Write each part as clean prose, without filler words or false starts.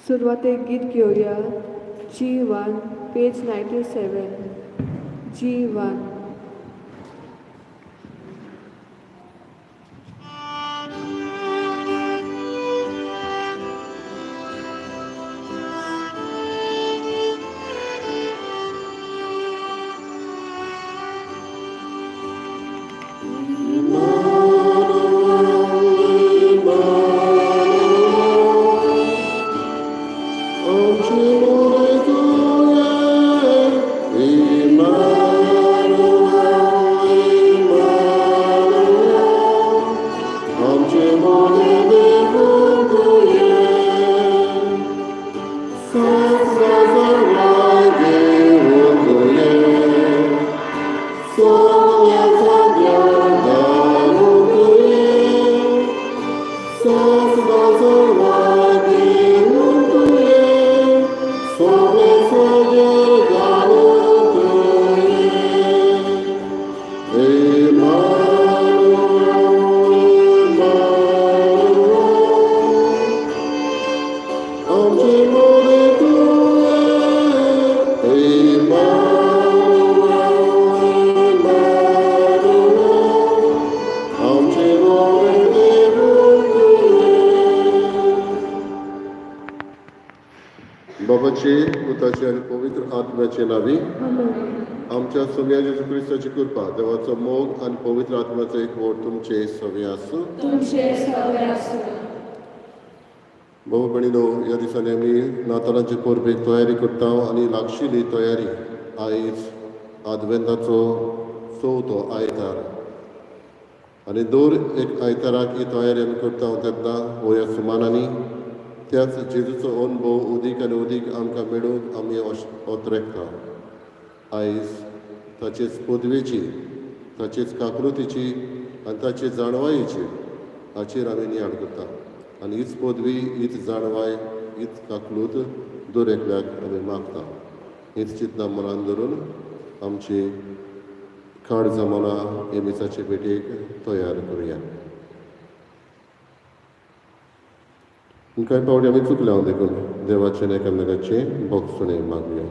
सुरवातेक गीत घेवया G 1 page 97 G 1. बाबाचे, पुताचे आनी पवित्र आत्म्याचे नावी आमच्या सोम्या जेजू क्रिस्ताची कृपा, देवाचो मोग आनी पवित्र आत्म्याचो एकवट तुमचे सवे आसूं. तुमचे सवे आसूं. बाबा भयणीनो, ह्या दिसांनी आमी नातालांचे परबेक तयारी करता आनी लागशिल्ली तयारी. आयज आदवेंताचो चवथो आयतार आनी दर एक आयताराक ही तयारी आमी करता तेन्ना हो सुमानांनी त्याच जेजूचो अनुभव उदीक आनी उदीक आमकां मेळूंक आमी ओतरेकता. आयज ताचेच पदवेची, ताचेच काकृतीची आनी ताचे जाणवायेची हाचेर आमी नियाळ करता आनी हीच पदवी, हीच जाणवाय, हीच काकलूत दर एकल्याक आमी मागता. हीच चिंतना मनान धरून आमची काड जमाना हे मिसाचे भेटेक तयार करुया. कांय फावटी आमी चुकल्या देखून देवाचें आनी एकामेकाचें भोगसणें मागुया.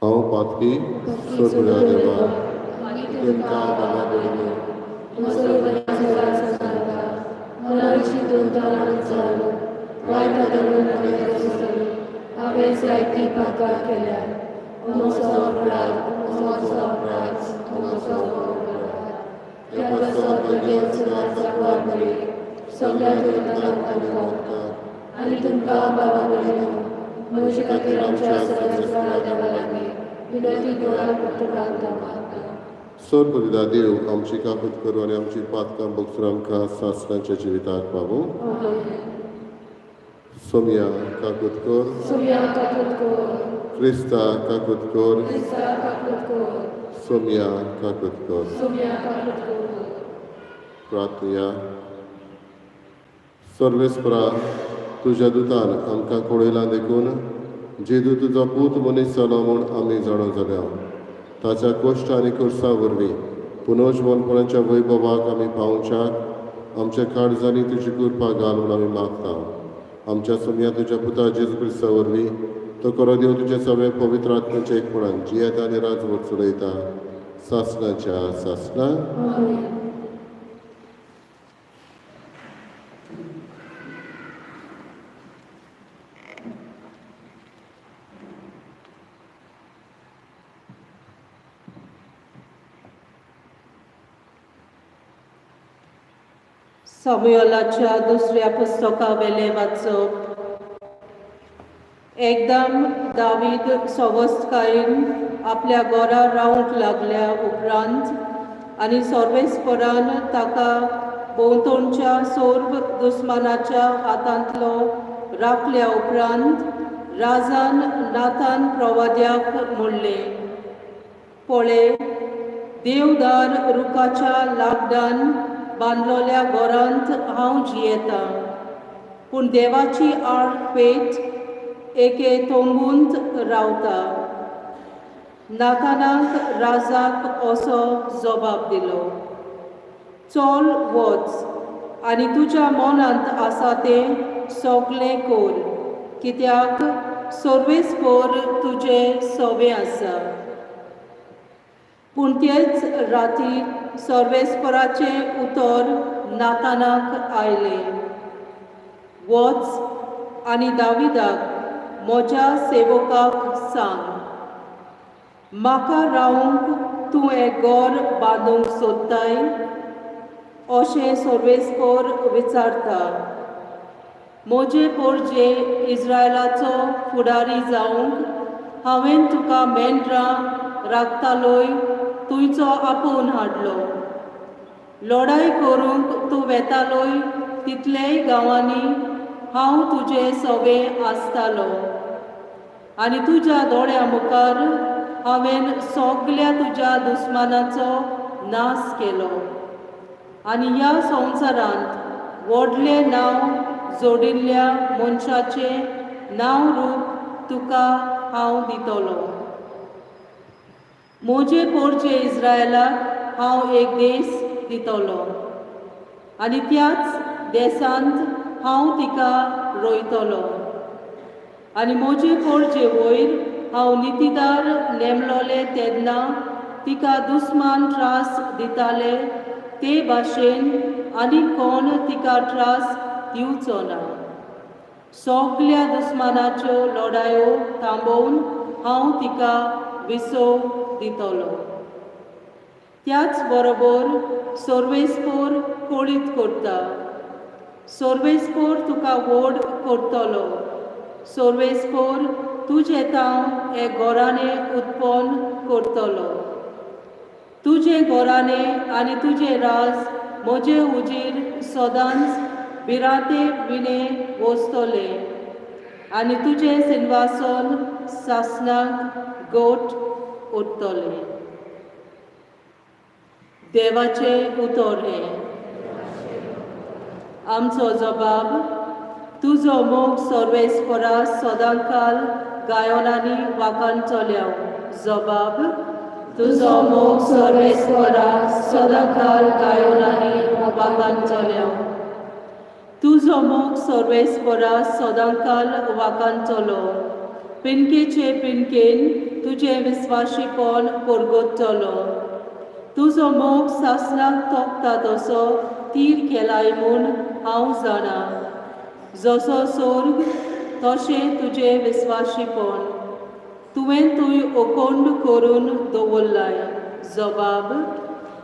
हांव पातकी सगळ्या देवा, तुमकां बाबा भयणीनो, म्हजो सांगता मनाची दोन जालो वायट धरून हांवें हांवें जायती पातकां केल्या. म्हजो अपराध, म्हजो अपराध, म्हजो अपराध. ह्या पासत भुरगें सांकवार मरे, सगळ्या दुयेंतांक आनी मोगता आनी तुमकां बाबा भयणीनो, म्हजे खातीर आमच्या सगळ्या देवा लागीं विनंती करूंक प्रार्थना मागता. सर्वदा देव आमची काकूत करूं आनी आमची पातकां भोगसून आमकां सासणाच्या जिविताक पावूं. सोमया काकूत कर. सोम्या काकूत कर. क्रिस्ता काकूत कर. क्रिस्ता काकूत कर. सोमया काकूत कर. सोम्या काकूत कर. प्रार्थया. सर्वेस्परा, तुज्या दुतान आमकां कळयलां देखून जेजू तुजो पूत मनीस जालो म्हूण आमी जाणा जाल्या. ताच्या कश्ट आनी खुर्सा वरवीं पुनर्जवनपणाच्या वैभवाक आमी पावच्याक आमच्या काळजांनी तुजी कृपा घाल म्हूण आमी मागता. आमच्या सोमया तुज्या पुता जेजू क्रिस्ता वरवीं, तो खरो देव तुज्या सगळे पवित्र आत्म्याच्या एकपणान जियेता आनी राजवट चलयता सासणाच्या सासणा. आमेन. सामुएलाच्या दुसऱ्या पुस्तकावेलें वाचप. एकदम दावीद सवस्तकायेन आपल्या घरा रावंक लागल्या उपरांत आनी सर्वेस्परान ताका भोंवतणच्या सर्व दुस्मानाच्या हातांतलो राखल्या उपरांत राजान नाथान प्रवाद्याक म्हणलें, पळय, देवदार रुखाच्या लाकडान बांदलोल्या घरांत हांव जियेतां, पूण देवाची आड पेट एके तंबूंत रावता. नाथानाक राजाक असो जबाब दिलो, चल वच. आनी तुज्या मनांत आसा तें सगळें कर, कित्याक सर्वेस्पर तुजें सवें आसा. पूण तेच राती सर्वेस्पराचें उतर नातानाक आयलें, वच आनी दाविदाक म्हज्या सेवकाक सांग, म्हाका रावंक तूं एक घर बांदूंक सोदताय अशें सर्वेस्पर विचारता. म्हजे पोरजे इस्रायलाचो फुडारी जावंक हांवें तुका मेंढरां राखतालोय तुंयचो आपोवन हाडलो. लढाय करूंक तूं वेतालोय तितलेय गांवांनी हांव तुजे सवें आसतालो आनी तुज्या दोळ्यां मुखार हांवें सगल्या तुज्या दुस्मानाचो नाश केलो आनी ह्या संवसारांत व्हडलें नांव जोडिल्ल्या मनशाचें नांव रूप तुका हांव दितलो. म्हजे पोरचे इस्रायलाक हांव एक देश दितलो आनी त्याच देशांत हांव तिका रोयतलो आनी म्हजे पोरचे वयर हांव नितीदार नेमलोले तेन्ना तिका दुस्मान त्रास दिताले ते भाशेन आनी कोण तिका त्रास दिवचो ना. सगल्या दुस्मानाच्यो लढायो थांबोवन हांव तिका विसव दितलो. त्याच बरोबर सर्वेस्पर कळीत करता, सर्वेस्पर तुका व्हड करतलो, सर्वेस्पर तुजें तांव हे घराणें उत्पन्न करतलो. तुजें घराणें आनी तुजें राज म्हजे उजीर सदांच भिरांते विणें वसतलें आनी तुजें सिंवासन सासणाक गोट उरतलें. देवाचें उतर हें. आमचो जबाब, तुजो मोग सर्वेस्परा सदांकाल गायनांनी वाकान चल्याव. जबाब, तुजो मोग सर्वेस्परा सदांकाल गायनांनी वाकान चल्याव. तुजो मोग सर्वेस्परा सदांकाल वाकान चलो, पिनकेचे पिनकेन तुजें विस्वाशीपण परगटतलो. तुजो मोग सासणाक तोखता तसो तीर केलाय म्हूण हांव जाणा. जसो सोर्ग तशें तुजें विस्वाशीपण तुवें तूं ओकोंड करून दवरलाय. जबाब,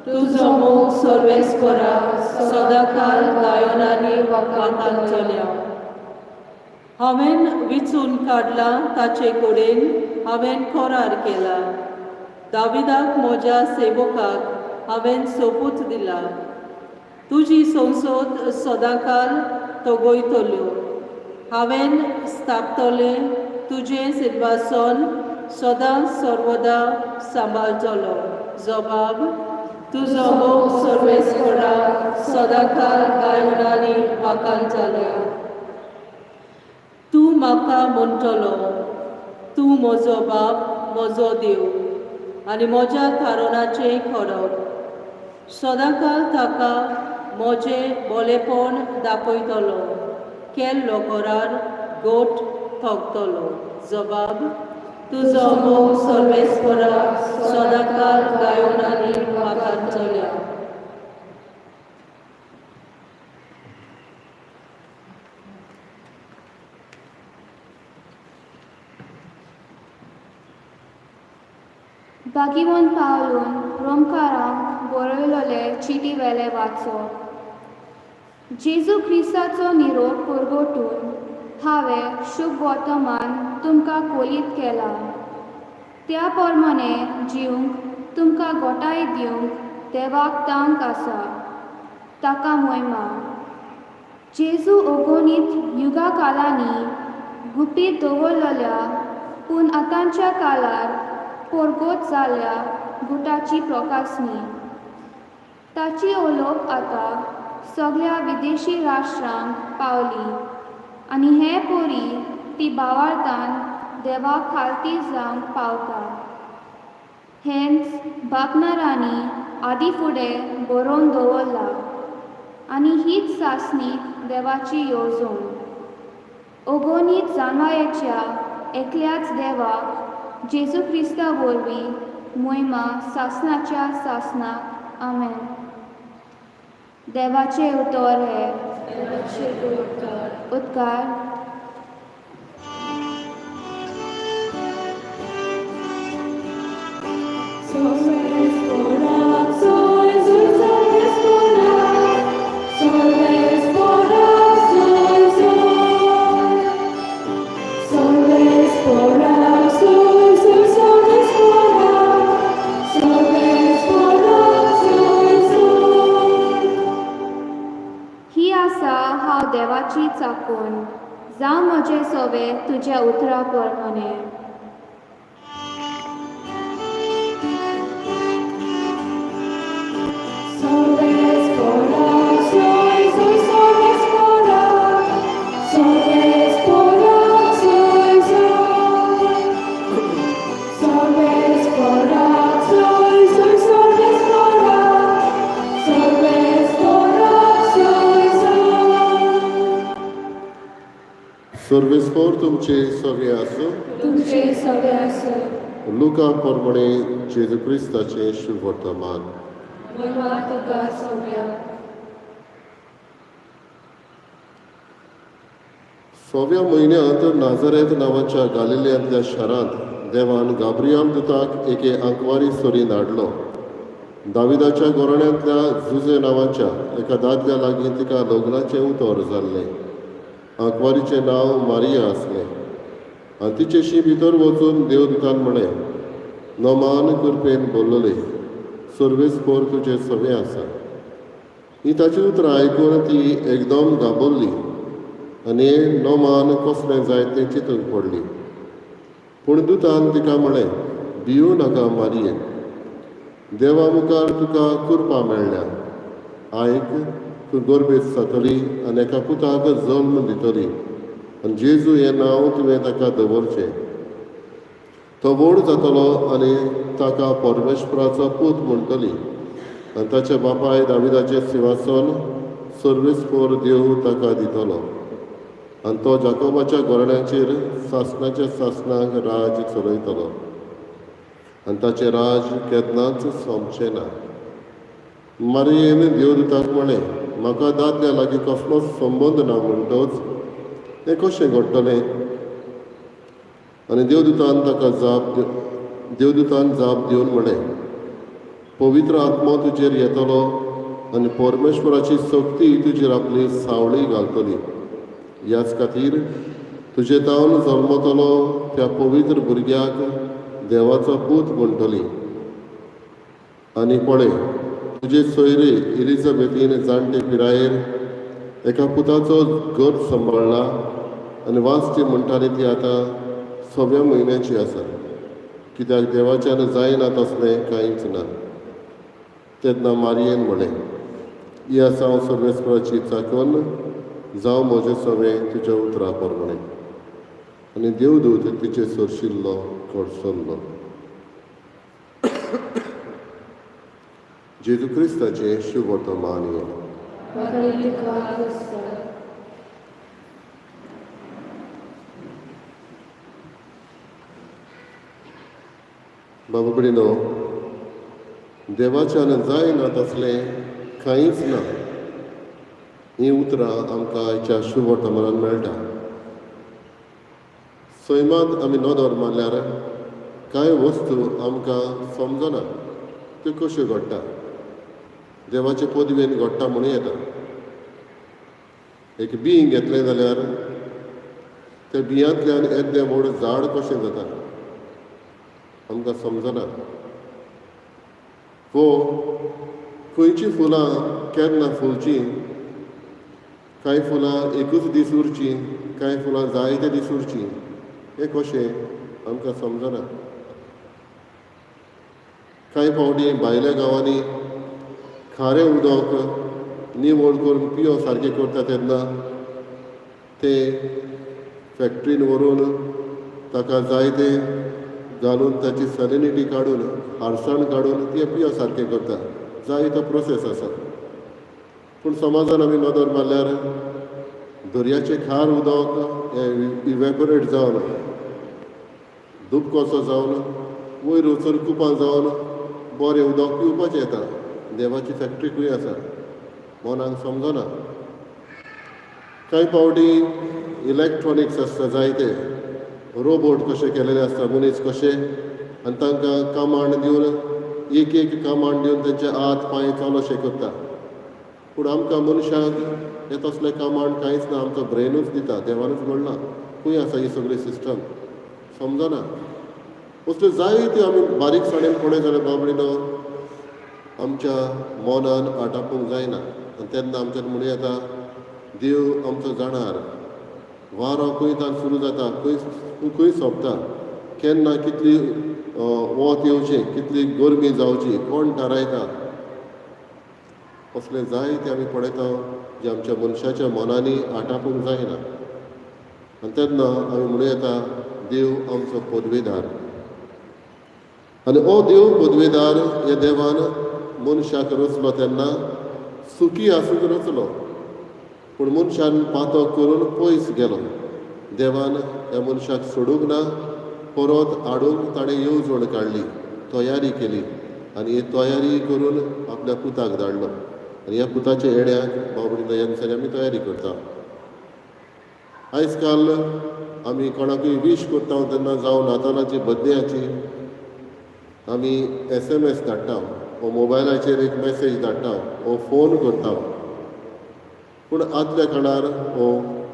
तुजो मोग सर्वेस्परा सदांकाल गायनांनी वाकान चल्या. हांवें विचून काडलां ताचे कडेन हांवें करार केला, दाविदाक म्हज्या सेवकाक हांवें सोपूत दिला, तुजी संसद सदांकाल तगयतल्यो. हांवें स्थापतलें तुजें सिंवासन सदां सर्वदा सांबाळटलो. जबाब, तुजो मोग सर्वेस्परा सदांकाल गायनांनी वाकान जालो. तूं म्हाका म्हणटलो, तूं म्हजो बाप, म्हजो देव आनी म्हज्या थारणाचें खडप. सदांकाल ताका म्हजें बोलेपण दाखयतलो, केल्लो करार गोट थोकतलो. जबाब, तुजो मोग सर्वेस्परा सदांकाल गायनांनी वाकान चल्या. भागिवन पावलून रोमकारांक बरयलोले चिटी वेले वाचो. जेजू क्रिस्ताचो निरोप परगटून हांवें शुभ वर्तमान तुमकां कोलीत केला. त्या प्रमाणे जिवंक तुमकां गोठाय दिवंक देवाक तांक आसा. ताका मोयमा. जेजू अगणीत युगा कालांनी गुपीत दवरलेल्या पूण आतांच्या काळार परगट जाल्या गुटाची प्रकासणी. ताची ओलोप आतां सगळ्या विदेशी राष्ट्रांक पावली आनी हे परी ती भावार्थान देवाक खालती जावंक पावता. हेंच बाकनारांनी आदी फुडें बरोवन दवरलां. आनी हीच सासणी देवाची येवजण. अगणीत जानवायेच्या एकल्याच देवाक जेजू क्रिस्ता वरवीं मोहिमा सासणाच्या सासणाक. आमेन. देवाचें उतर हें. देवाचे उपकार. उत्कार. ही आसा हांव देवाची चाकून, जावं म्हजें सवे तुज्या उतरा प्रमाणें. सर्वेस्पोर तुमचे सगळे आसूं. तुमचे सगळे आसूं. लुका प्रमाणे जेजू क्रिस्ताचें शुभवर्तमान. महिमा तुका सोम्या. सव्या म्हयन्यांत नाझरेत नांवाच्या गालिलियांतल्या शारांत देवान गाब्रियाल दुताक एके आंकवारी सरी धाडलो. दाविदाच्या घराण्यांतल्या जुजे नांवाच्या एका दादल्या लागीं तिका लग्नाचें उतर जाल्लें. आंकवारीचें नांव मारिया आसलें. आनी तिचेशी भितर वचून देवदुतान म्हळें, नमान कृपेन बोल्लले, सर्वेस्पोर तुजें सवें आसा. ही ताची उतरां आयकून ती एकदम घाबरली आनी नमान कसलें जाय तें चिंतूंक पडली. पूण दुतान तिका म्हळें, भिवूं नाका मारये, देवा मुखार तुका कृपा मेळ्ळ्या. आयक, तूं गर्भेस्त जातली आनी एका पुताक जल्म दितली आनी जेजू हें नांव तुवें ताका दवरचें. तो व्हड जातलो आनी ताका परमेश्वराचो पूत म्हणटली आनी ताच्या बापाय दाविदाचें सिंहासन सर्वेस्पोर देव ताका दितलो आनी तो जाकोबाच्या घराण्याचेर सासणाच्या सासणाक राज चलयतलो आनी ताचें राज केन्नाच सोंपचें ना. मारयेन देवदुताक म्हळें, म्हाका दादल्या लागीं कसलोच संबंद ना म्हणटच हें कशें घडटलें? आनी देवदुतान ताका जाप देवदुतान जाप दिवन म्हळें, पवित्र आत्मो तुजेर येतलो आनी परमेश्वराची शक्ती तुजेर आपली सावळी घालतली. ह्याच खातीर तुजे तावन जल्मतलो त्या पवित्र भुरग्याक देवाचो पूत म्हणटली. आनी पळय, तुजे सोयरे एलिझाबेथीन जाणटे पिरायेर एका पुताचो गर्भ सांबाळ्ळा आनी वांचती म्हणटाली ती आतां सव्या म्हयन्याची आसा, कित्याक देवाच्यान जायना तसलें कांयच ना. तेन्ना मारयेन म्हळें, ही आसा हांव सर्वेस्पराची चाकून, जावं म्हजें सवें तुज्या उतरा प्रमाणें. आनी देवदूत तिचे सरशिल्लो कडसरलो. जेजू क्रिस्ताचें शुभवर्तमान हें. बाबा भयणीनो, देवाच्यान जायना तसलें कांयच ना. हीं उतरां आमकां आयच्या शुभवर्तमानान मेळटा. सैमांत आमी नदर मारल्यार कांय वस्तू आमकां समजना, त्यो कश्यो घडटा, देवाचे पदवेन घडटा म्हणूं येता. एक बीं घेतलें जाल्यार त्या बियांतल्यान येद्दें व्हड झाड कशें जाता आमकां समजना. वो खंयचीं फुलां केन्ना फुलचीं, कांय फुलां एकूच दीस उरचीं, कांय फुलां जायते दीस उरचीं, हें कशें आमकां समजना. कांय फावटी भायल्या गांवांनी खारें उदक निवळ करून पियो सारकें करता तेन्ना ते फॅक्ट्रीन व्हरून ताका जाय ते घालून ताची सॅलिनिटी काडून हारसाण काडून ते पियो सारकें करता. जाय तो प्रोसेस आसा. पूण समाजान आमी नदर मारल्यार दर्याचें खार उदक हें इवेपोरेट जावन धुपकोसो जावन वयर वचून कुपां जावन बरें उदक पिवपाचें येता. देवाची फॅक्ट्री खंय आसा मनाक समजना. कांय फावटी इलॅक्ट्रॉनिक्स आसता जायते रोबोट कशे केलेले आसता मनीस कशे आनी तांकां कमांड दिवन एक एक कमांड दिवन तेंचे हात पांय चलो शे करता. पूण आमकां मनशांक हें तसलें कमांड कांयच ना, आमचो ब्रेनूच दिता, देवानूच घडलां. खंय आसा ही सगळी सिस्टम समजना. असल्यो जायत्यो आमी बारीकसाणेन पळयत जाल्यार बाबडीनो आमच्या मनान आटापूंक जायना. आनी तेन्ना आमच्यान म्हणूं येता देव आमचो जाणार, वारो खंय तान सुरू जाता खंय खंय सोंपता, केन्ना कितली वत येवचें, कितली गरमी जावची कोण थारायता. असलें जायतें आमी पळयता जें आमच्या मनशाच्या मनांनी आटापूंक जायना. आनी तेन्ना आमी म्हणूं येता देव आमचो पदवेदार. आनी हो देव पदवेदार ह्या देवान मनशाक रचलो तेन्ना सुखी आसूंक रचलो, पूण मनशान पातक करून पयस गेलो. देवान ह्या मनशाक सोडूंक ना, परत हाडूंक ताणें येवजण काडली, तयारी केली आनी ही तयारी करून आपल्या पुताक धाडलो. आनी ह्या पुताच्या येण्याक बाबडी ह्या दिसांनी आमी तयारी करता. आयज काल आमी कोणाकूय वीश करता तेन्ना जावं नातालाची बड्डेयाची आमी SMS धाडटा वो मोबायलाचेर एक मॅसेज धाडटा वो फोन करता. पूण आदल्या काळार वो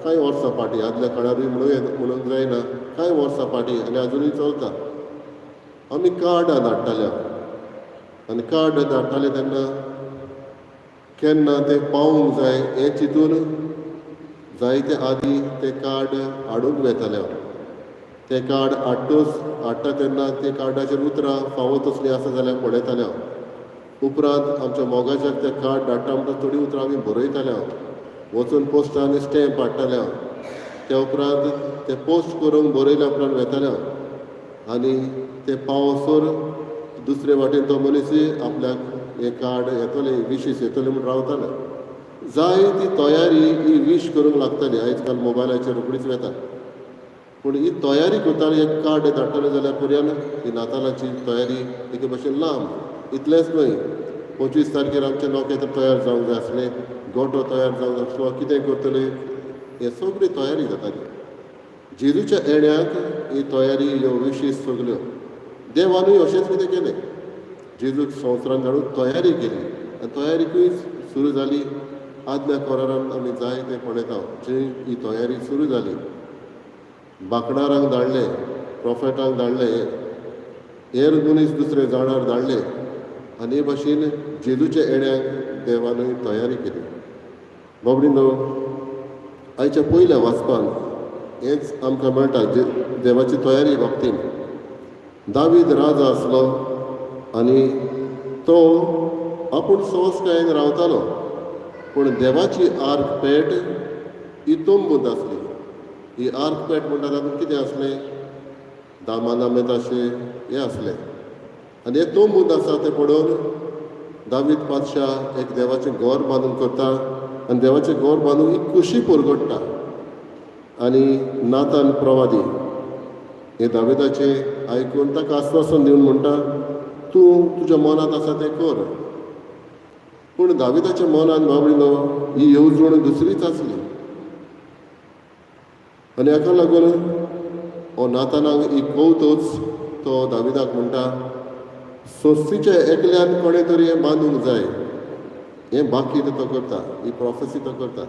कांय वर्सां फाटीं, आदल्या काळारूय म्हणूंक जायना, कांय वर्सां फाटीं आनी आजुनूय चलता, आमी कार्डां धाडटाले. आनी कार्ड धाडटाले तेन्ना केन्ना तें पावूंक जाय हें चिंतून जायते आदीं तें कार्ड हाडूंक वेताले. तें कार्ड हाडटूच हाडटा तेन्ना ते कार्डाचेर उतरां फावो तसलीं आसा जाल्यार पळयताले हांव. उपरांत आमच्या मोगाच्याक तें कार्ड धाडटा म्हणटा थोडीं उतरां आमी बरयताले हांव, वचून पोस्टान स्टॅम्प हाडटाले हांव. त्या उपरांत तें पोस्ट करूंक बरयल्या उपरांत वेताले हांव आनी तें पावसर दुसरे वाटेन तो मनीसूय आपल्याक हें कार्ड येतलें, विशीस येतलें म्हूण रावताले. जाय ती तयारी ही वीश करूंक लागताली. आयज काल मोबायलाचेर रोखडीच वेता, पूण ही तयारी करताली. एक कार्ड धाडटलें जाल्यार पर्यान ही नातालाची तयारी एके भशेन लांब. इतलेंच न्हय, 25 तारखेर आमचें नोकेत्र तयार जावंक जाय आसलें, गोटो तयार जावंक जाय आसलो, कितें करतलें हें सगळी तयारी जाताली. जेजूच्या येण्याक ही तयारी ह्यो विशीस सगल्यो देवानूय अशेंच कितें केलें. जेजूक संवसारान धाडून तयारी केली आनी तयारीकूय सुरू जाली. आदल्या कोरारान आमी जाय तें पळयता जी ही तयारी सुरू जाली. बाकणारांक धाडले, प्रोफेटांक धाडले, हेर मनीस दुसरे जाणार धाडले आनी हे भाशेन जेजूच्या येण्याक देवानूय तयारी केली. बाबडीनो, आयच्या पयल्या वाचपान हेंच आमकां मेळटा देवाची तयारी बाबतीन. दावीद राजा आसलो आनी तो आपूण सहजकायेन रावतालो, पूण देवाची आर्क पेट ही तंबूंत आसली. ही आर्क पेट म्हणटा तातूंत कितें आसलें, दामानामेताशें हें आसलें. आनी हें तंबूंत आसा तें पळोवन दावीद पातशा एक देवाचें घर बांदून करता आनी देवाचें घर बांदून ही खुशी परगट्टा. आनी नातान प्रवादी हे दाविदाचें आयकून ताका आस्वासन दिवन म्हणटा, तूं तुज्या मनांत आसा तें कर. पूण दाविदाच्या मनांत बाबडीनो ही येवजण दुसरीच आसली आनी हाका लागून हो नातानाक ही कवतूच तो दाविदाक म्हणटा, सोस्तीच्या एकल्यान कोणें तरी हें बांदूंक जाय, हें बाकी तो करता, ही प्रोफेसी तो करता.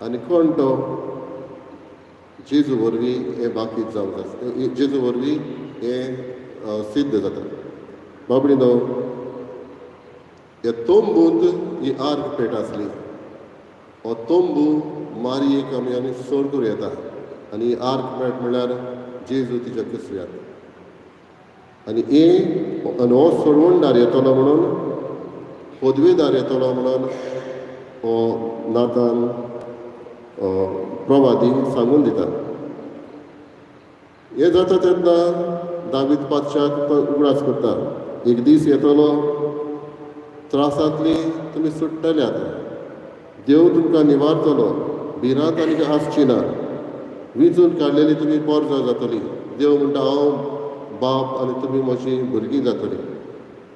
आनी कोण तो, जेजू वरवीं हें बाकीत जावंक जाय, जेजू वरवीं हें सिद्ध जाता. बाबडीनो, ह्या तंबूंत ही आर्क पेट आसली. हो तंबू मारयेक आमी आनी सोर करूं येता आनी ही आर्क पेट म्हणल्यार जेजू तिच्या कुसव्यात. आनी हे आनी हो सोडवणदार येतलो म्हणून, पदवेदार येतलो म्हणून हो नातान प्रवादी सांगून दिता. हें जाता तेन्ना दावीद पातशाक तो उगडास करता, एक दीस येतलो त्रासांतली तुमी सुट्टले आतां. देव तुमकां निवारतलो, भिरांत आनी आसची ना. विंचून काडलेली तुमी पोरजा जातली. देव म्हणटा हांव बाप आनी तुमी म्हजी भुरगीं जातली.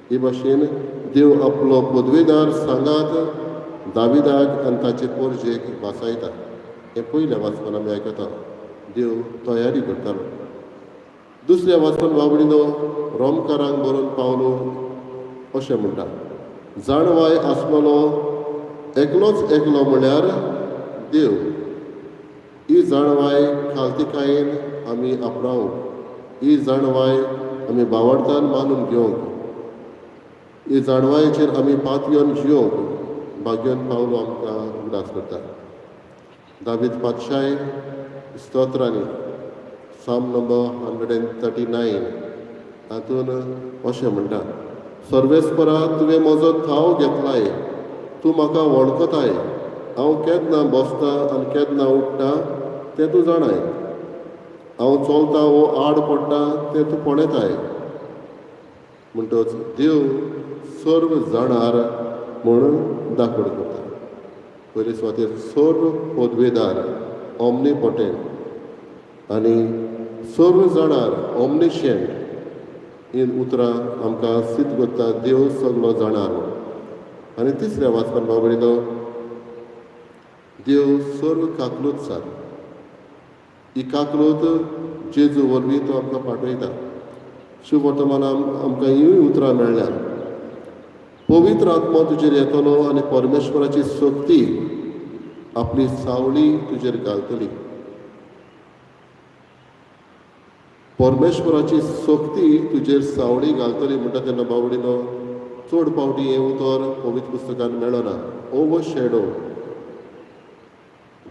ही भाशेन देव आपलो पदवेदार सांगात दाविदाक आनी ताचे पोरजेक भासायता. हें पयल्या वाचपान आमी आयकता देव तयारी करतालो. दुसऱ्या वाचपान बाबडीनो रोमकारांक बरोवन पावलो अशें म्हणटा, जाणवाय आसलेलो एकलोच एकलो म्हळ्यार देव. ही जाणवाय खालतीकायेन आमी आपणावंक, ही जाणवाय आमी बावडतान मानून घेवंक, ही जाणवायेचेर आमी पातयेवन जियोवंक भाग्योन पावलो आमकां उगडास करता. दावीद पातशाय स्तोत्रांनी साम नंबर 139 तातूंत अशें म्हणटा, सर्वेस्परा तुवें म्हजो थाव घेतलाय, तूं म्हाका वळखताय, हांव केन्ना बसता आनी केन्ना उठ्ठा तें तूं जाणाय, हांव चलता वो आड पडटा तें तूं पळयताय. म्हणटच देव सर्व जाणार म्हूण दाखोड करता. पयले सुवातेर सर्व पदवेदार ओमनीपोटेंट आनी सर्व जाणार ओमनिशेंट ही उतरां आमकां सिद्ध करता देव सगलो जाणार म्हूण. आनी तिसऱ्या वाचपान बाबडीनो देव सर्व काकलूत सार. ही काकलूत जेजू वरवीं तो आमकां पाठयता. शुभ वर्तमानान आमकां हींय उतरां मेळ्ळ्या, पवित्र आत्मो तुजेर येतलो आनी परमेश्वराची शक्ती आपली सावळी तुजेर घालतली. परमेश्वराची शक्ती तुजेर सावळी घालतली म्हणटा तेन्ना बावडीनो चड फावटी हें उतर पवित्र पुस्तकान मेळना, ओवर शॅडो.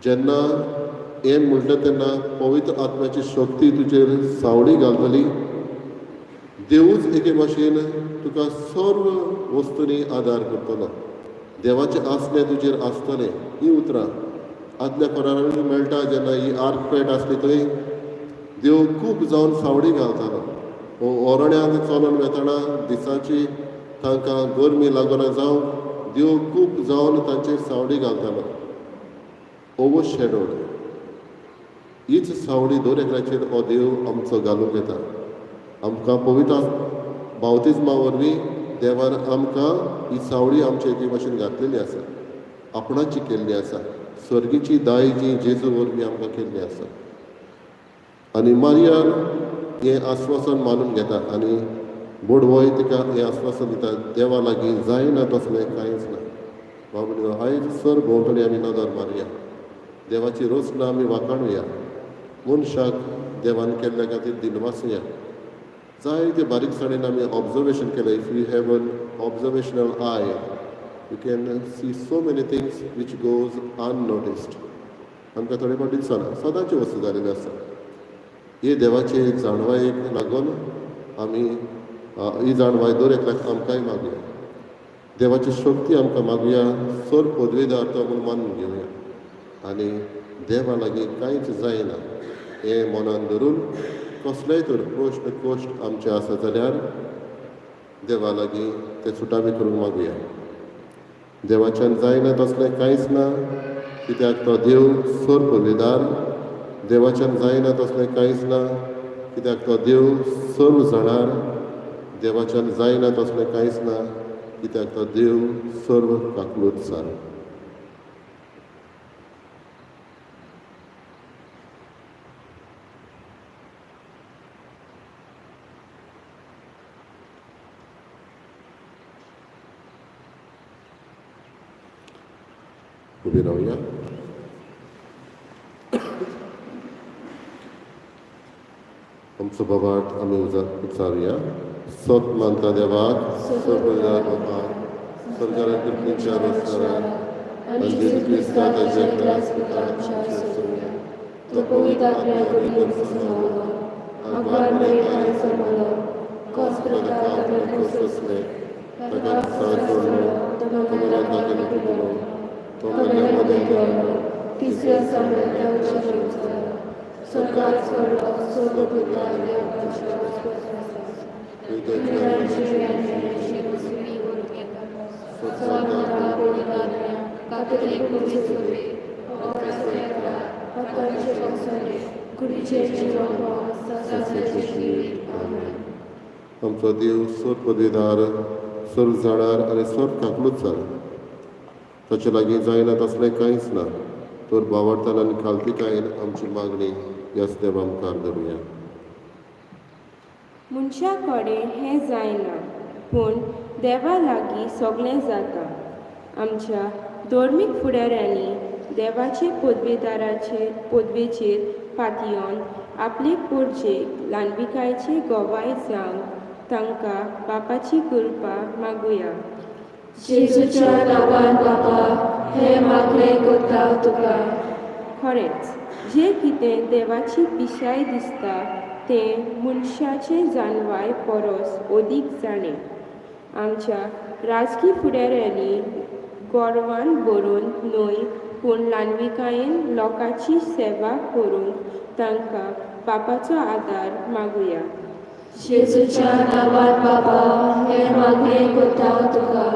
जेन्ना हें म्हणटा तेन्ना पवित्र आत्म्याची शक्ती तुजेर सावळी घालतली. देवूच एके भाशेन तुका सर्व वस्तूंनी आदार करतलो. देवाचें आसणें तुजेर आसतलें. हीं उतरां आदल्या करारांनी मेळटा. जेन्ना ही आर्क पेट आसली थंय देव खूब जावन सावळी घालतालो. ओरण्यांत चलोन वेतना दिसाची तांकां गरमी लागना जावं देव खूब जावन तांचेर सावळी घालतालो. ओवर शॅडोड हीच सावळी दर एकल्याचेर हो देव आमचो घालूंक येता. आमकां पवित्र बावतिज्मा वरवीं देवान आमकां ही सावळी आमचे एके भाशेन घातलेली आसा, आपणाची केल्ली आसा, सर्गीची दायजी जेजू वरवीं आमकां केल्ली आसा. आनी मारियान हें आस्वासन मानून घेता आनी बोडवोय तिका हें आस्वासन दिता, देवा लागीं जायना तसलें कांयच ना. बाबडो आयज सर भोंवतणी आमी नदर मारया, देवाची रचना आमी वाखाणुया, मनशाक देवान केल्ल्या खातीर दिनवासुया. जायते बारीकसाणेन आमी ऑब्जर्वेशन केलें. If you have an observational eye you can see so many things which goes unnoticed. आमकां थोडे फावटी दिसना, सदांची वस्तू जालेली आसा. ही देवाचे जाणवायेक लागून आमी ही जाणवाय दर एकल्याक आमकांय मागुया, देवाची शक्ती आमकां मागुया, सर पदवेदार तो म्हूण मानून घेवया आनी देवा लागीं कांयच जायना हें मनान धरून कसलेय तर प्रश्न कश्ट आमचे आसा जाल्यार देवा लागीं ते सुटावे करूंक मागुया. देवाच्यान जायना तसलें कांयच ना, कित्याक तो देव सर पदवेदार. देवाच्यान जायना तसलें कांयच ना, कित्याक तो देव सर्व जाणार. देवाच्यान जायना तसलें कांयच ना, कित्याक तो देव सर्व काकलूत सार. उबी रावया. आमचो बाबाट आमी उचारुया. सत मानता देवाक, सर्वदार बापाक, सरकारान कृपणीच्या रस्त्यार आनी जेजू क्रिस्ता ताच्या एकल्याच पुताक आमच्या सोडया. तो पवित्र आत्म्या कडल्यान जालो, आग्वार मरियेक जल्मलो, कोस प्रकार ताणें सोंसलें, ताका साथ सोडलो, तो मरणाक दाखयलो गेलो, तो मेल्या मदें गेलो, तिसऱ्या दिसा देवाच्या जालो, स्वर्गात चडलो, सर्व पुता देवाच्या कातोलीक पुलीस हातांचे बक्सांनी कुडीचें जिरोवप सदांचें जिवीत. आमेन. आमचो देव सर्व पदवीदार, सर्व जाणार आनी सर्व काकलूत जाल. ताचे लागीं जायना तसलें कांयच ना. तर बावडतान आनी खालतीकायेन आमची मागणी ह्याच देवा मुखार धरुया. मनशा कडेन हें जायना, पूण देवा लागीं सगळें जाता. आमच्या धर्मीक फुडाऱ्यांनी देवाचे पदवेदाराचेर पदवेचेर पातयेवन आपले पोरजेक ल्हानविकायेचे गवाय जावंक तांकां बापाची कृपा मागुया. जेजूच्या नांवान बापा, हें मागणें करता तुका. खरेंच, जें कितें देवाची पिशाय दिसता तें मनशाचे जाणवाय परस अदीक जाणें. आमच्या राजकी फुडाऱ्यांनी गोरवान भरून न्हय, पूण ल्हानविकायेन लोकांची सेवा करूंक तांकां बापाचो आदार मागुया. जेजूच्या नांवान बापा, हें मागणें करता तुका.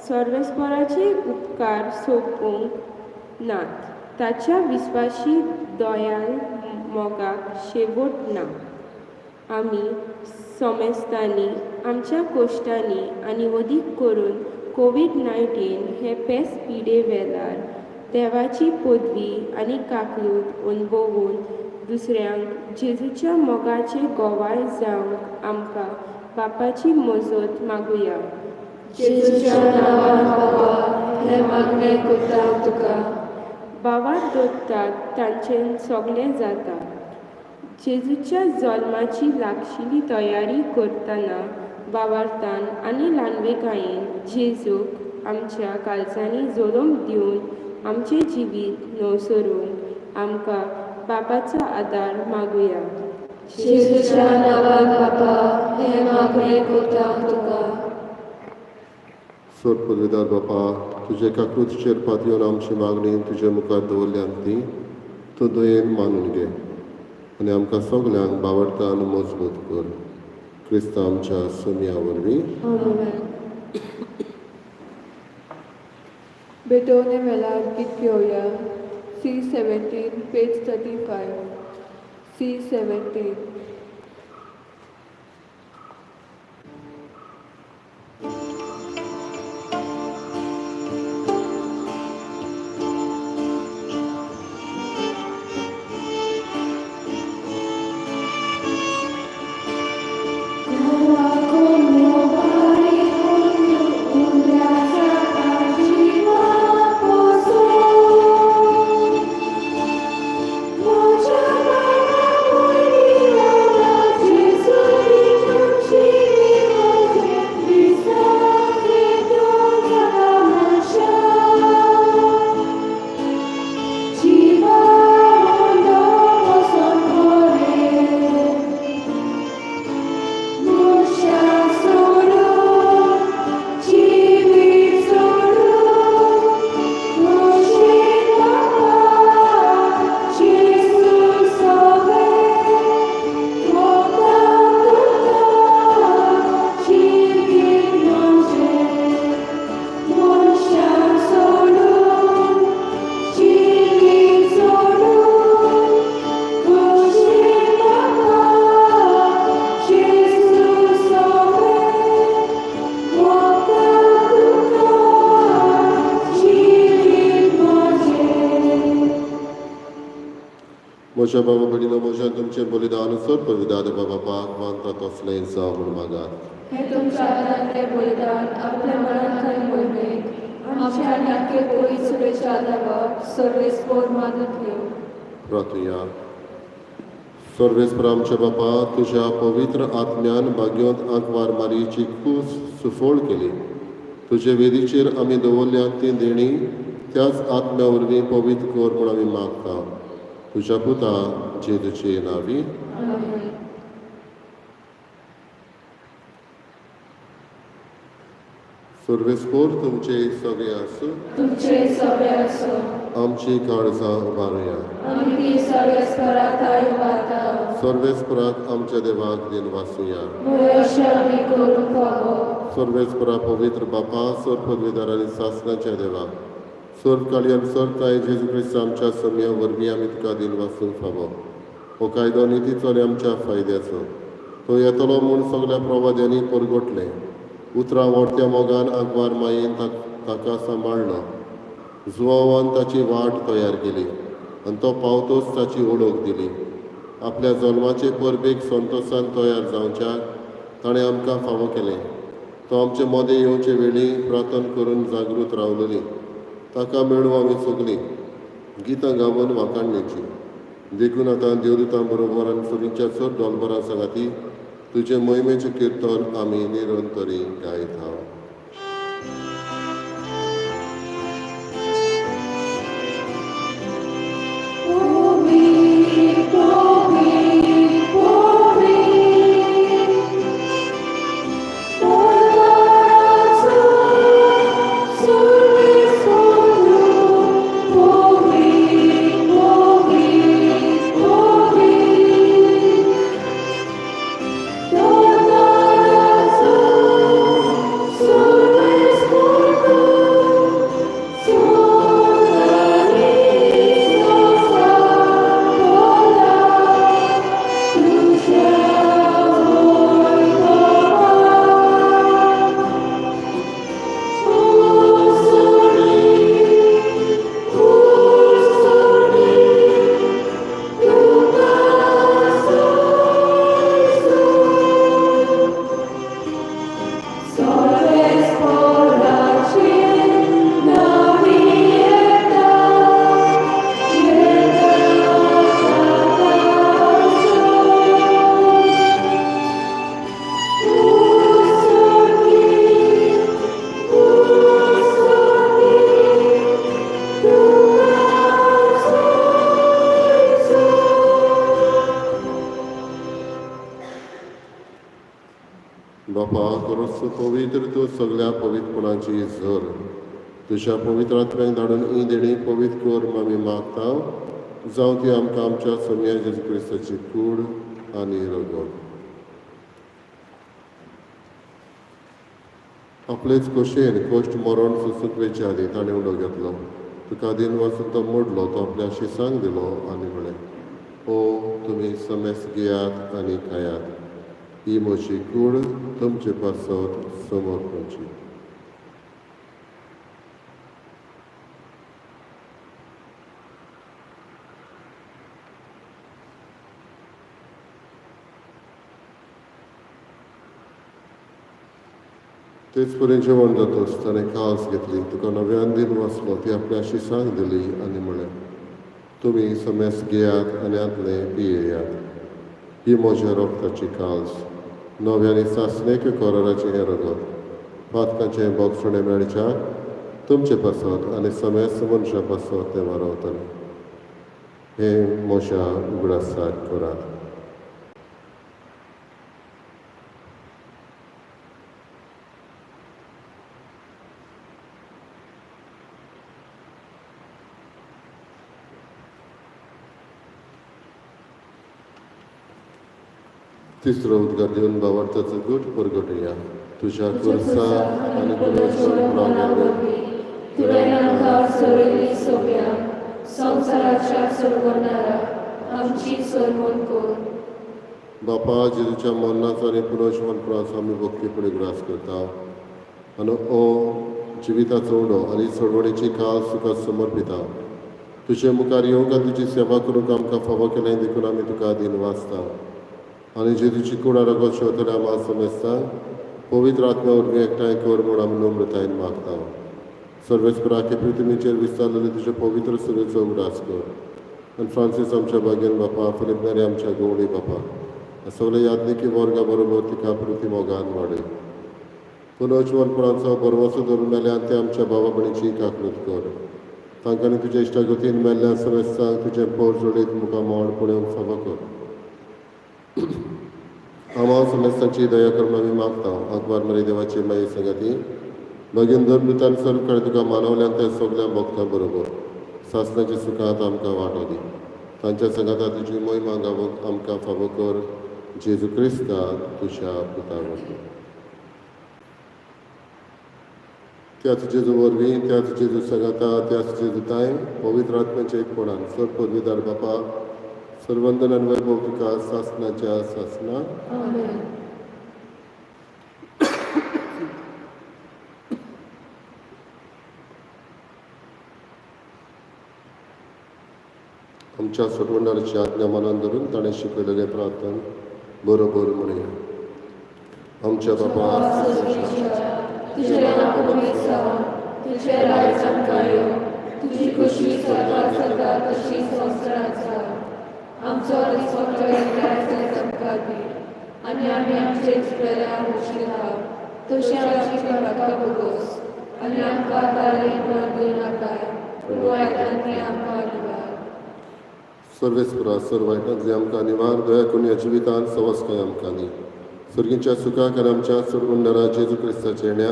सर्वेस्पराचे उपकार सोंपूंक नात, ताच्या विस्वाशी दयाल मोगाक शेवट ना. आमी समेस्तांनी आमच्या कोश्टांनी आनी वदीक करून कोवीड 19 हे पेस पिडे वेळार देवाची पदवी आनी काकलूत अणभवून दुसऱ्यांक जेजूच्या मोगाचे गवाय जावंक आमकां बापाची मजत मागुया. जेजूच्या नांवान बापा, हें मागणें करता तुका. बाबा दवरतात तांचें सगळें जाता. जेजूच्या जल्माची लागशिल्ली तयारी करतना बावार्थान आनी ल्हानविकायेन जेजूक आमच्या काळजांनी जल्म दिवन आमचें जिवीत नवसरूंक आमकां बापाचो आदार मागुया. जेजूच्या नांवान बापा, हें मागणें करता तुका. सर्व पदवीदार बापा, तुजे काकूतचेर पातयेवन आमची मागणी तुजे मुखार दवरल्यान ती तूं दयेन मानून घे आनी आमकां सगल्यांक बावडतान मजबूत कर. क्रिस्त आमच्या सोमया वरवीं. आमेन. बेटोवने वेळार गीत घेवया. C 17, page 35. C 17. म्हज्या बाबा भयणीनो, म्हज्या तुमचें बलिदान सर पविदाद बाबा मानता तसलें जावं म्हूण मागात. हें तुमच्या हातांतलें बलिदान आपल्या मनांतल्यान मोहिमेक आमच्या नाके पोळी सुरेच्या देवाक सर्वेस्पोर मानून घेवं. प्रार्थुया. सर्वेस्पर आमच्या बापा, तुज्या पवित्र आत्म्यान भाग्योंत आंकवार मारयेची कूस सुफळ केली. तुजे वेदीचेर आमी दवरल्या ती देणी त्याच आत्म्या वरवीं पवित्र कर म्हूण आमी मागता, तुज्या पुता जेजूचे नांवी. आमेन. सर्वेस्पोर तुमचे सगळे आसूं. तुमचे सगळे आसूं. आमची काळजां उबारुया. आमी ती सर्वेस्परा थाय उबारता. सर्वेस्पराक आमच्या देवाक दिन वाचुया. अशें आमी करूंक फावो. सर्वेस्परा, पवित्र बापा, सर पदवीदार आनी सासणाच्या देवा, सर्व काळी आनी सर्व ताय जेजू क्रिस्त आमच्या सम्या वरवीं आमी तुका दिन वाचूंक फावो. हो कायदो नितीचो आनी आमच्या फायद्याचो. तो येतलो म्हूण सगल्या प्रवाद्यांनी परगटलें. उतरां व्हडत्या मोगान आगवार मायेन ताका सांबाळ्ळो. जुवावान ताची वाट तयार केली आनी तो पावतोच ताची ओळख दिली. आपल्या जल्माचे परबेक संतोशान तयार जावच्याक ताणें आमकां फावो केलें. तो आमचे मदें येवचे वेळी प्रार्थना करून जागृत रावलेली. ताका मेळूं आमी सगलीं गितां गावन वाखाणणेची. देखून आतां देवदूतां बरोबर आनी सुरीच्या चड डॉलबरां सांगाती तुजे मोहिमेचें किर्तन आमी निरंतरी गायता. बापा खरोच पवित्र तूं सगल्या पवित्रपणाची झर. तुज्या पवित्र आत्म्याक धाडून ही देणी पवित्र कर आमी मागता. जावं ती आमकां आमच्या सोमया जेजू क्रिस्ताची कूड आनी रगत. आपलेच खोशयेन कश्ट मरण सोसूंक वेचे आदीं ताणें उलो घेतलो. तुका दिन वाचून तो मोडलो. तो आपल्या शिसांक दिलो आनी म्हळें, ओ तुमी समेस घेयात आनी खायात. ही म्हजी कूड तुमचे पासत समर्पणची. तेच परी जेवण जातच ताणें काल्स घेतली. तुका नव्यान दिन वाचलो. ती आपल्या शिसांक दिली आनी म्हळें, तुमी समेस घेयात आनी आतलें पियेयात. ही म्हज्या रक्ताची काल्स, नव्या आनी सासणेक कराराचें हें रगत. पातकांचें बोगसणें मेळच्याक तुमचे पासत आनी समेस्त मनशां पासत तें वारवतलें. हें म्हज्या उगडासाक करात. तिसरो उद्गार दिवन बाबार्थाचो गूट परगटुया. तुज्या खुर्सा आनी वरवीं तुवें आमकां सोडयली सोंप्या संवसाराच्या सोडवणारा आमची सोडवण कर. बापा जेजूच्या मरणाचो आनी पुनर्जिवनपणाचो आमी भक्तीपणी उगडास करता आनी ओ जिविताचो उणो आनी सोडवणेची काल तुका समर्पिता. तुजे मुखार येवंक आनी तुजी सेवा करूंक आमकां फावो केलें देखून आमी तुका दिन वाचता. आनी जेजूची कुडा रगत शेवतल्या आमा समेस्तांक पवित्र आत्म्या वरवीं एकठांय कर म्हूण आमी नम्रतायेन मागता. सर्वेस्पराके पृथ्वीचेर विस्तारलेले तुजे पवित्र सुरेचो उगडास कर. आनी फ्रांसीस आमच्या भाग्यान बापा, फिलीप नेरी आमच्या गवळी बापा, सगळे याज्ञिकी वर्गा बरोबर तिका पृथ्वी मोगान वाडय. पुनर्जिवनपणाचो बरवसो धरून मेल्यान ते आमच्या भावा भयणीची काकळूत कर. तांकां तुज्या इश्टागतीन मेल्ल्या समेस्तांक तुजें पोर जोडीत मुखार मोड पळोवंक फावो कर. आमा समेस्तांची दया करून आमी मागता. आंकवार मरे देवाची माई संगाती भगीन धर्मदूतान सर्व कडेन तुका मानवल्यान त्या सगल्या भक्तां बरोबर सासणाच्या सुखांत आमकां वांटो दी. तांच्या सांगाता तुजी मोहिमा गावोंक आमकां फावो कर. जेजू क्रिस्ता तुज्या पुता वरवीं. त्याच जेजू वरवीं, त्याच जेजू सांगाता, त्याच जेजू ताय पवित्र आत्म्याच्या एकपणान सर पदवीदार बापा, सर्वंदन आनी वैभव तुका सासनाच्या सासना. आमेन. आमच्या सोडवणाराची आज्ञा मनान धरून ताणें शिकयलेलें प्रार्थन बरोबर म्हणया. आमच्या बापा, तुजें नांव पवित्र जावं, तुजें राज्य आमकां येवं, तुजी खुशी स्वर्गात जाता तशी संवसारांत जावं. आमचो दिसपट्टो आयज आमकां दी, आनी आमी आमचे चुकलेल्या उशिता तशी आमची पातकां भोगोस, आनी आमकां तारेन भर दिवं नाकाय, पूण वायटांतली आमकां निवार. सर्वेस्परा, सर्व वायटांतली आमकां निवार. दया करून ह्या जिवितांत सवस्काय आमकां दी. सर्गीच्या सुखाक आनी आमच्या सोडवणदारा जेजू क्रिस्ताच्या येण्या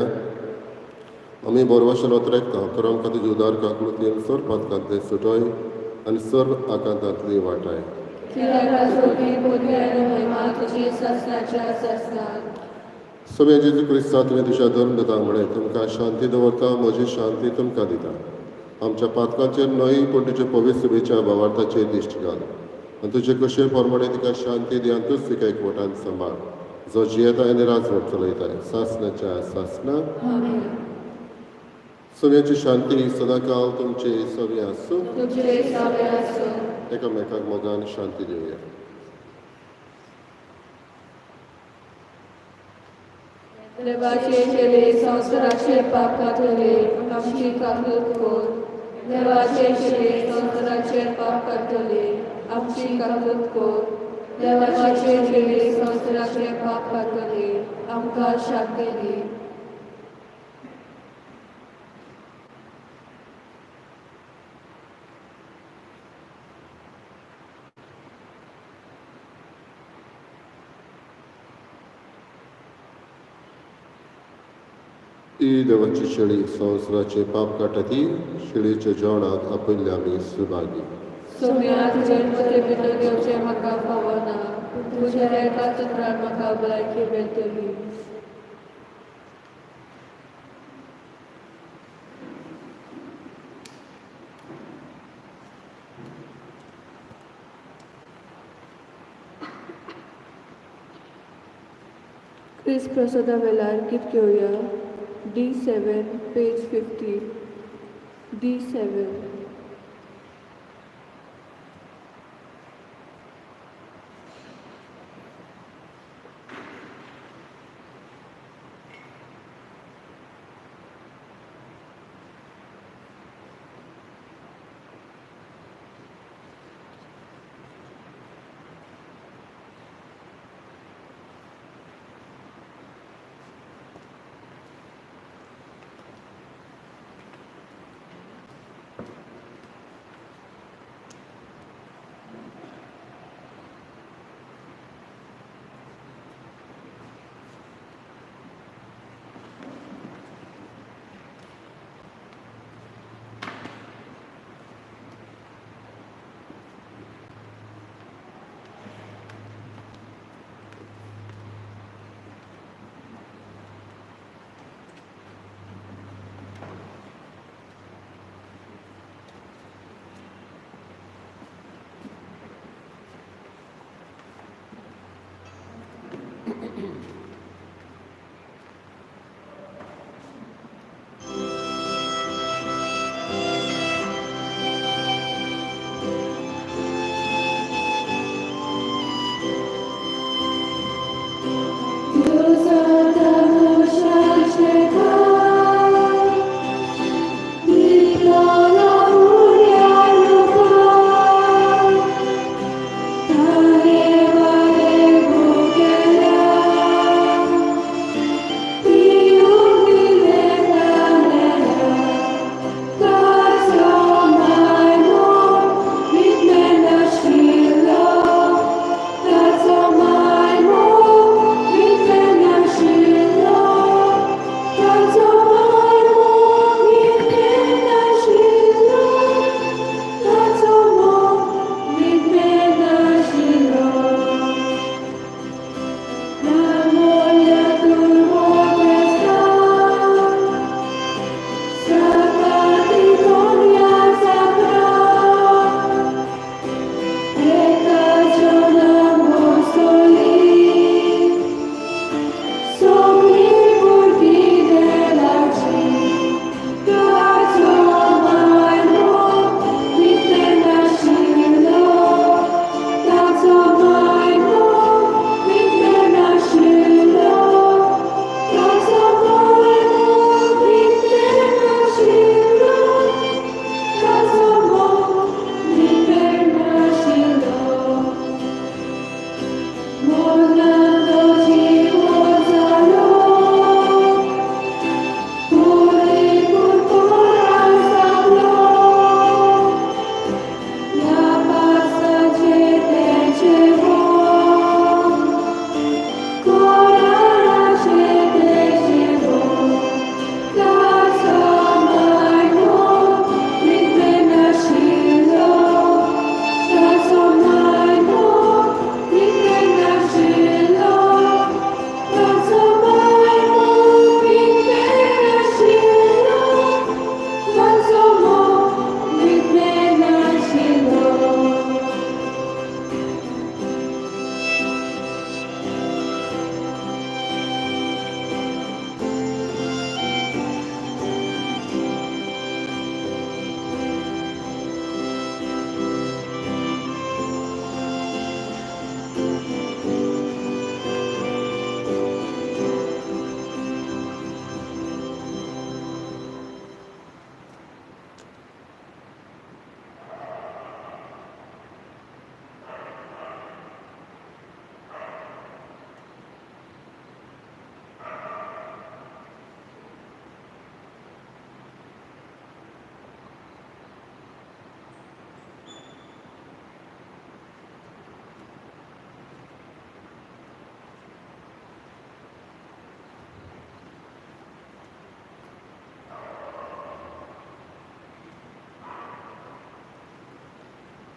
आमी बोरवाशेन ओतरेकता. तर आमकां तुजी उदार काकळुतीन सर्व पातकांतले सुटय आनी सर्व आकांतांतली वाटाय. कित्याक सोबी पदवी आनी महिमा तुजी सासणाच्या सासणाक. सोम्या जेजू क्रिस्ता, तुवें तुज्या धर्मदूतांक म्हळें, तुमकां शांती दवरता, म्हजी शांती तुमकां दिता. आमच्या पातकांचेर न्हय, पूण तुजे पवित्र सुबेच्या भावार्थाचेर दिश्ट घाल आनी तुजे कशे प्रमाणे तिका शांती दी आनी तूच तिका एकवटान सांबाळ, जो जियेता आनी राजवट चलयताय सासनाच्या सासना. आमेन. सोम्याची शांती सदांकाल तुमचे सगळे आसूं. तुमचे सावे आसूं. एकामेकाक मोगान शांती दिवया. देवाचे चेले, संवसाराचे पाप काडटले, आमची काकूत कर. देवाचे चेले, संवसाराचे पाप काडटले, आमची काकूत कर. देवाचे चेले, संवसाराचे पाप काडटले, आमकां शांती दी. ही देवाची शेळी, संवसाराचे पाप काडटा ती शेळीच्या जेवणाक आपयल्ले आमी सुभागी. सोम्या, तुजे मते भितर येवचें म्हाका फावना, पूण तुज्या एकाच उतरान म्हाका भलायकी मेळटली. क्रिस्त प्रसादा वेळार गीत घेवया. D7, page 50. D7.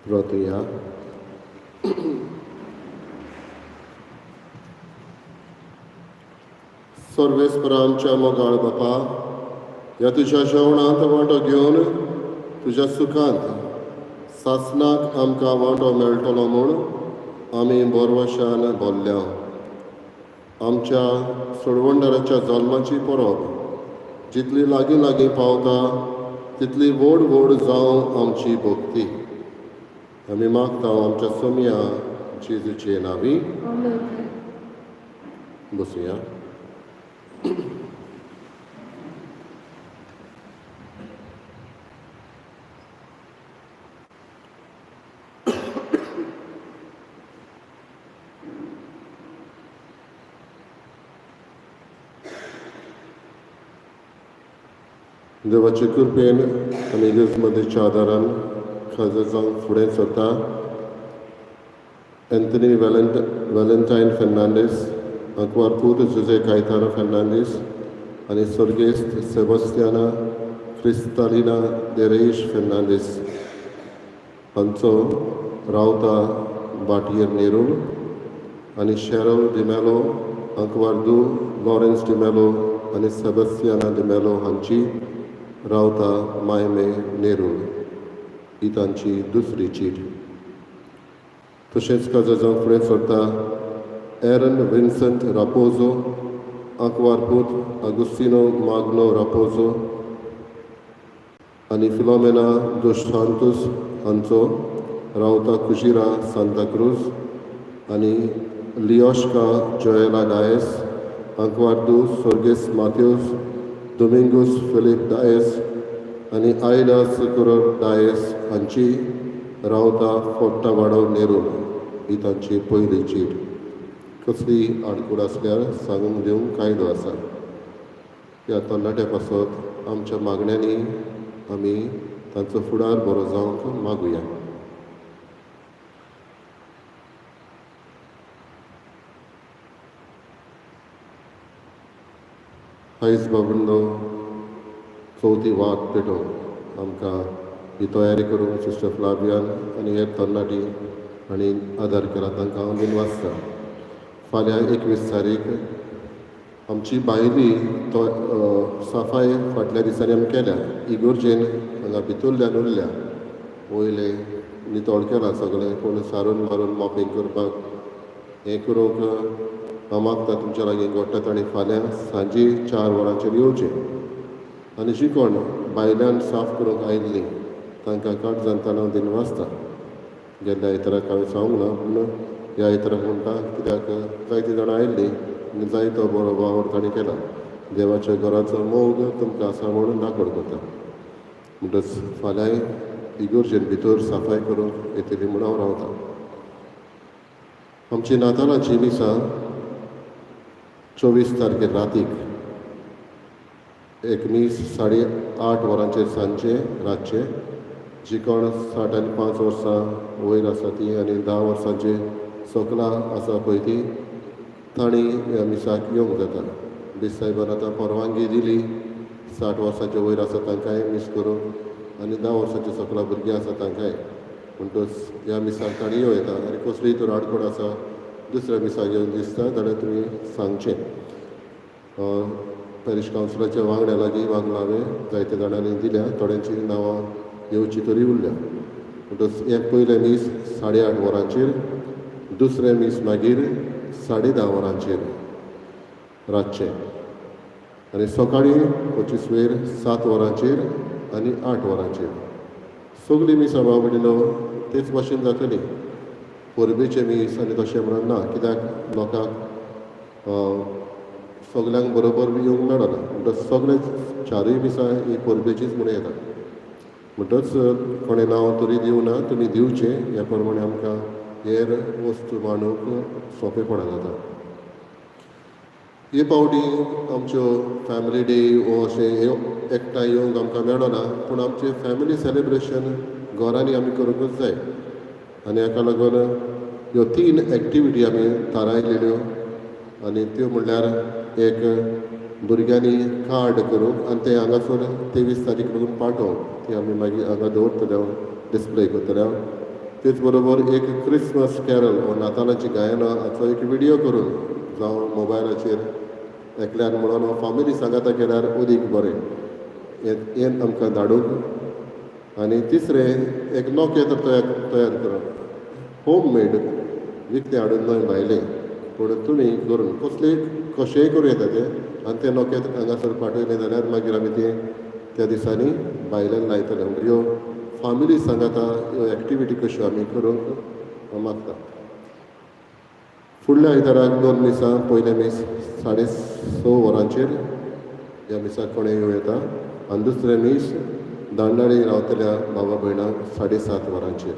प्रार्थुया. सर्वेस्परा आमच्या मोगाळ बापा, ह्या तुज्या जेवणांत वांटो घेवन तुज्या सुखांत सासनाक आमकां वांटो मेळटलो म्हूण आमी बोरवशान भरल्या. आमच्या सोडवणदाराच्या जल्माची परब जितली लागीं लागीं पावता तितली व्हड व्हड जावं आमची भक्ती. आमी मागता आमच्या सोमया जेजूचे नांवी. बसुया. देवाचे कृपेन आनी इगर्जमदेच्या आदारान खाजन जावंक फुडें सरता एंथनी वेलेंटायन फेर्नांडीस, आंकवार पूत जुजे कायतानो फेर्नांडीस आनी सर्गेस्त सेबास्तियाना क्रिस्तालिना देरेश फेर्नांडीस हांचो रावता भाटयेर नेरूल आनी शेरल डिमेलो, आंकवार दू लॉरेन्स डिमेलो आनी सेबास्तियाना डिमेलो हांची रावता मायमे नेरूल. ही तांची दुसरी चीट. तशेंच काजार जावंक फुडें सरता एरन विन्संट रापोजो, आंकवार पूत आगुस्तिनो माग्नो रापोजो आनी फिलोमेना दोशांतूस हांचो रावता कुजिरा सांताक्रूज आनी लियोश्का जोएला डायस, आंकवार दू सोर्गेस माथ्यूस दोमिंगूस फिलीप डायस आनी आयडा सुकुरो डायस हांची रावता फोट्टा वाडो नेरूल. ही तांची पयली चीट. कसली आडकूड आसल्यार सांगूंक दिवंक कायदो आसा. ह्या तरणाट्या पासत आमच्या मागण्यांनी आमी तांचो फुडार बरो जावंक मागुया. आयज बाबुंडो चवथी वात पेटोवंक आमकां ही तयारी करूंक सिस्टर फ्लावियान आनी हेर तरणाटी हांणी आदार केला, तांकां हांव दिनवासता. फाल्यां 21 तारीख आमची भायली तो सफाय फाटल्या दिसांनी आमी केल्या. इगोर्जेन हांगा भितरल्यान उरल्या, वयलें नितळ केलां सगळें, पूण सारून मारून मॉपिंग करपाक हें करूंक हांव मागता तुमच्या लागीं घडटा तांणी फाल्यां सांजे 4 वरांचेर येवचें आनी जी कोण भायल्यान साफ करूंक आयिल्लीं तांकां काळजांतल्यान हांव दिनवासता. गेल्ल्या आयताराक हांवें सांगूंक ना, पूण ह्या आयताराक म्हणटा कित्याक जायतीं जाणां आयिल्लीं आनी जायतो बरो वावर तांणी केला. देवाच्या घराचो मोग तुमकां आसा म्हणून दाखोड करता. म्हणटच फाल्यांय इगोर्जेन भितर सफाय करूंक येतली म्हूण हांव रावतां. आमची नातालाची मिसां 24 तारखेर रातीक एक मीस 8:30 वरांचेर सांजचे रातचे, जी कोण 60 आनी 5 वर्सां वयर आसा ती आनी 10 वर्सांचे सकला आसा पळय ती तांणी ह्या मिसाक येवंक जाता. बीस सायबान आतां परवानगी दिली 60 वर्सांचे वयर आसा तांकांय मीस करूंक आनी 10 वर्सांचे सकला भुरगीं आसा तांकांय. म्हणटच ह्या मिसाक तांणी येवं येता आनी कसलीय तर आडखळ आसा दुसऱ्या मिसाक येवन दिसता जाल्यार तुमी सांगचें. पॅरीश कावन्सिलाच्या वांगड्या लागीं मागलां हांवें, जायत्या जाणांनी दिल्या, थोड्यांची नांवां येवची तरी उरल्या. म्हणटच हें पयलें मीस 8:30 वरांचेर, दुसरें मीस मागीर 10:30 वरांचेर रातचें आनी सकाळीं 25 वयर 7 वरांचेर आनी 8 वरांचेर. सगळीं मिसां भाव भयणीनो तेच भाशेन जातलीं. परबेचें मीस आनी तशें म्हणून ना, कित्याक लोकांक सगल्यांक बरोबर येवंक मेळना. म्हणटच सगळे 4 मिसां ही परबेचीच म्हणून येता. म्हणटच कोणें नांव तरी दिवना, तुमी दिवचें, ह्या प्रमाणे आमकां हेर वस्तू मांडूंक सोंपेपणां जाता. हे पावटी आमच्यो फॅमिली डे वो अशें एकठांय येवंक आमकां मेळना, पूण आमचें फॅमिली सेलिब्रेशन घरांनी आमी करूंकच जाय. आनी हाका लागून ह्यो 3 एक्टिविटी आमी थारायलेल्यो आनी त्यो म्हणल्यार एक भुरग्यांनी कार्ड करूंक आनी तें हांगासर 23 तारीख लागून पाठोवंक, ती आमी मागीर हांगा दवरतले, डिस्प्ले करतले. तेच बरोबर एक क्रिसमस कॅरल वो नातालांची गायनां हाचो एक व्हिडियो करून जावं मोबायलाचेर एकल्यान म्हणून वा फामिली सांगाता केल्यार अदीक बरें, हें हें आमकां धाडूंक. आनी तिसरें एक नोकेत्र तयार तयार करप, होम मेड, विकतें हाडून न्हय भायलें, पूण तुमी करून कसलेय कशेंय करूं येता तें. आनी तें नोकेत्र हांगासर पाठयलें जाल्यार मागीर आमी तें त्या दिसांनी भायल्यान लायतले. म्हणटगीर ह्यो फामिली सांगाता ह्यो एक्टिविटी कश्यो आमी करूंक मागता. फुडल्या आयताराक दोन मिसां. पयलें मीस 6:30 वरांचेर, ह्या मिसाक कोणें येवं येता. आनी दुसरें मीस दांडाळी रावतल्या बाबा भयणांक 7:30 वरांचेर.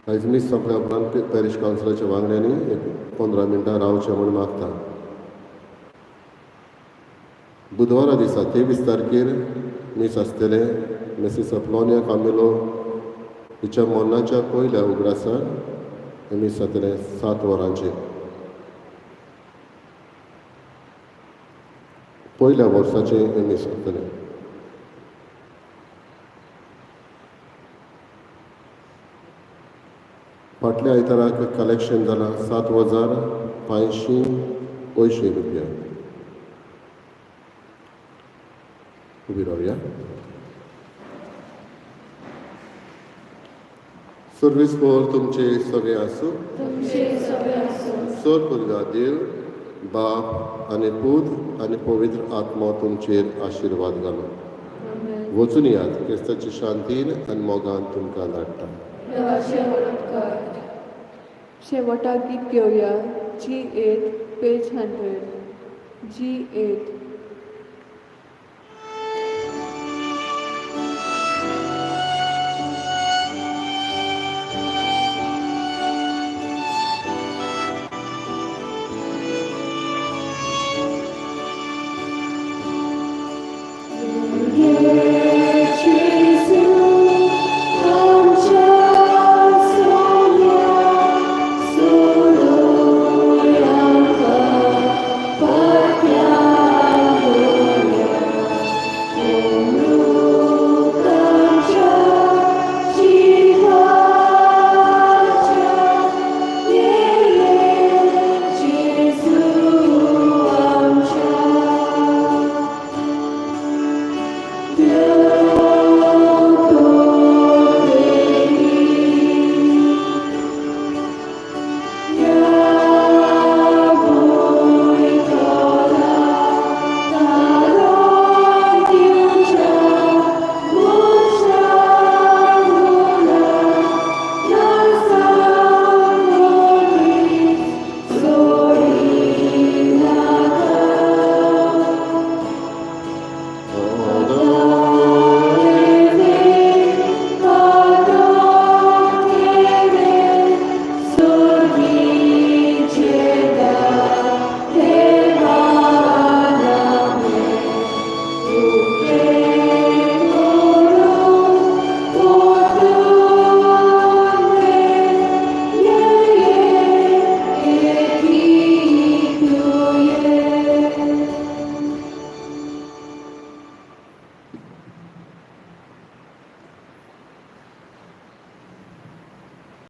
आयज मीस सोंपल्या उपरांत पॅरिश कावन्सिलाच्या वांगड्यांनी एक 15 मिनटां रावचें म्हूण मागता. बुधवारा दिसा 23 तारखेर मीस आसतलें. मिसीस अप्लोनिया कामिलो हिच्या मरणाच्या पयल्या उगडासाक हें मीस जातलें 7 वरांचेर. पयल्या वर्साचें हें मीस जातलें. फाटल्या आयताराक कलेक्शन जालां 7580 रुपया. उबी रावया. सर्वेस्पर तुमचे सगळे आसूं. तुमचे सगळे आसूं. सर पुरगा देव बाप आनी पूत आनी पवित्र आत्मो तुमचेर आशिर्वाद घालूं. आमेन. वचून यात, क्रिस्ताची शांतीन आनी मोगान तुमकां धाडटा. देवाचे व्हड उपकार. शेवटाक गीत घेवया. G 8, page 100. G 8.